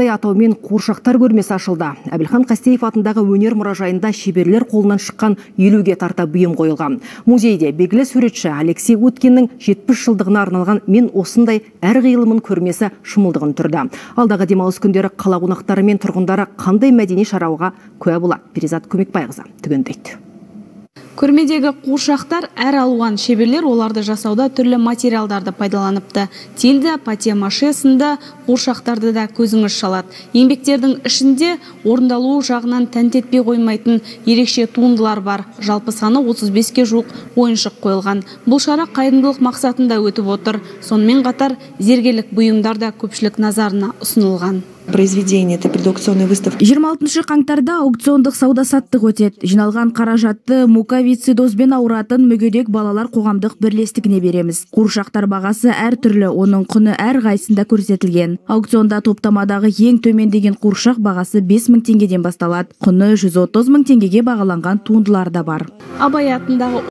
Атаумен қуыршақтар көрмесі ашылды. Әбілхан Қастеев атындағы өнер мұражайында шеберлер қолынан шыққан 50-ге тарта бұйым қойылған. Музейде белгілі суретші Алексей Уткиннің 70 жылдығына арналған «Мен осындай әрқилымын» көрмесі шымылдығын түрді. Алдағы демалыс күндері қала қонақтары мен тұрғындары қандай мәдени шараға куә болады? Перизат Көмекбайқызы түгендейді. Көрмедегі қуыршақтар әр алуан, шеберлер оларды жасауда түрлі материалдарды пайдаланыпты. Тильда, папье-маше сынды қуыршақтарды да көзіңіз шалады. Еңбектердің ішінде орындалуы жағынан тәнті етпей қоймайтын ерекше туындылар бар. Жалпы саны 35-ке жуық ойыншық қойылған. Бұл шара қайырымдылық мақсатында өтіп отыр. Сонымен қатар зергерлік бұйымдар да көпшілік назарына ұсынылған. Произведение это предакционной выставки. 26 қаңтарда аукциондық сауда саттық өтеді. Жиналған қаражатты муковисцидозбен ауыратын мүгедек балалар қоғамдық бірлестігіне береміз. Қуыршақтар бағасы әр түрлі, оның құны әр қайсында көрсетілген. Аукционда топтамадағы ең төмен деген қуыршақ бағасы 5000 теңгеден басталады. Құны 130 мың теңгеге бағаланған туындылар да бар. Абай атындағы